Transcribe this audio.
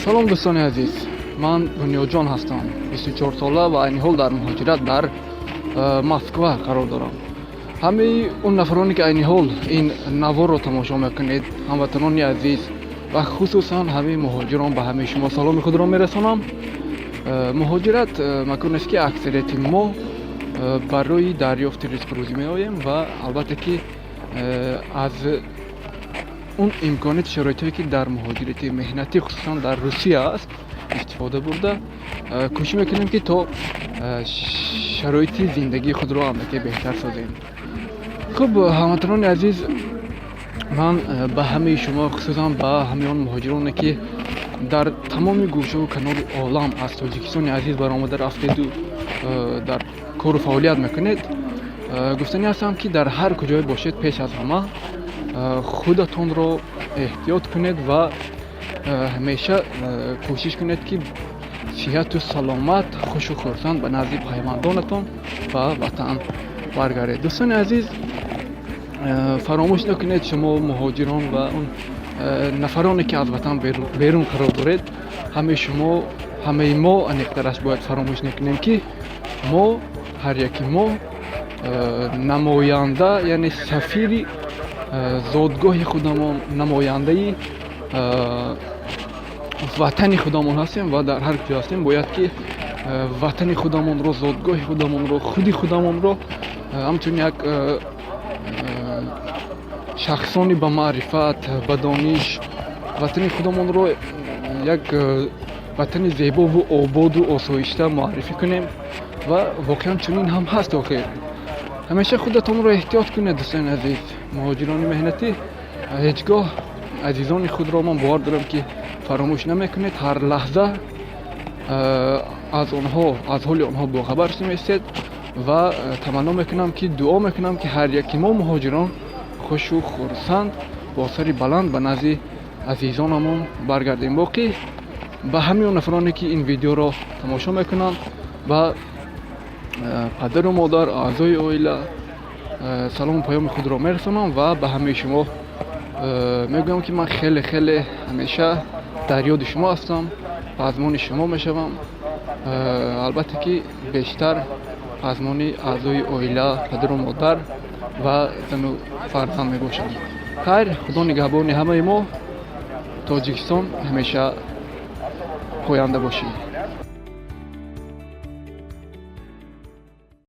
Салом, дӯстони азиз, ман Дунёҷон ҳастам, 24 сола ва айни ҳол дар муҳоҷират дар Москва қарор дорам. Ҳамаи он нафароне, ки айни ҳол ин наворро тамошо мекунед, ҳамватанони азиз ва хусусан ҳамаи муҳоҷирон, ба ҳамаи шумо саломи худро мерасонам. Муҳоҷират маконест, ки аксарияти мо барои дарёфти ризқу рӯзӣ меоем ва албатта ки аз он имконияти шароитҳое, ки дар муҳоҷирати меҳнатӣ, хусусан дар Русия аст, истифода бурда, кӯшиш мекунем, ки то шароити зиндагии худро андаке беҳтар созем. Хуб, ҳамватанони азиз, ман ба ҳамаи шумо, хусусан ба ҳамаи он муҳоҷироне, ки дар тамоми гӯшаву канори олам аз Тоҷикистони азиз баромада рафтеду дар кору фаъолият мекунед, гуфтанӣ ҳастам, ки дар ҳар куҷое бошед, пеш аз ҳама худатонро эҳтиёт кунед ва ҳамеша кӯшиш кунед, ки сиҳату саломат, хушу хурсанд ба назди пайвандонатон ва ватан баргардед. Дӯстони азиз, фаромӯш накунед, шумо муҳоҷирон ва он нафароне, ки аз ватан берун қарор доред, ҳамаи шумо, ҳамаи мо, аниқтараш, бояд фаромӯш накунем, ки мо, ҳар яки мо, намоянда, яъне сафири зодгоҳи худамон, намояндаи ватани худамон ҳастем ва дар ҳар куҷо ҳастем, бояд ки ватани худамонро, зодгоҳи худамонро, худи худамонро ҳамчун як шахсони ба маърифат, ба дониш, ватани худамонро як ватани зебову ободу осоишта муаррифӣ кунем. Ва воқеан чунин ҳам ҳаст. Охир ҳамеша худатонро эҳтиёт кунед, дӯстони азиз, муҳоҷирони меҳнатӣ. Ҳеҷ гоҳ азизони худро, ман бовар дорам, ки фаромӯш намекунед, ҳар лаҳза аз онҳо, аз ҳоли онҳо бохабар шуда ва таманно мекунам, ки дуо мекунам, ки ҳар яки мо муҳоҷирон хушу хурсанд, бо сари баланд ба назди азизонамон баргардем. Боқӣ ба ҳамаи он нафароне, ки ин видеоро тамошо мекунанд, ба падару модар, аъзои оила салому паёми худро мерасонам ва ба ҳамаи шумо мегӯям, ки ман хеле хеле ҳамеша дар ёди шумо ҳастам, пазмони шумо мешавам. Албатта ки бештар пазмони аъзои оила, падару модар ва зану фарзанд мебошам. Хайр, Худо нигаҳбони ҳамаи мо, Тоҷикистон ҳамеша поянда бошӣ.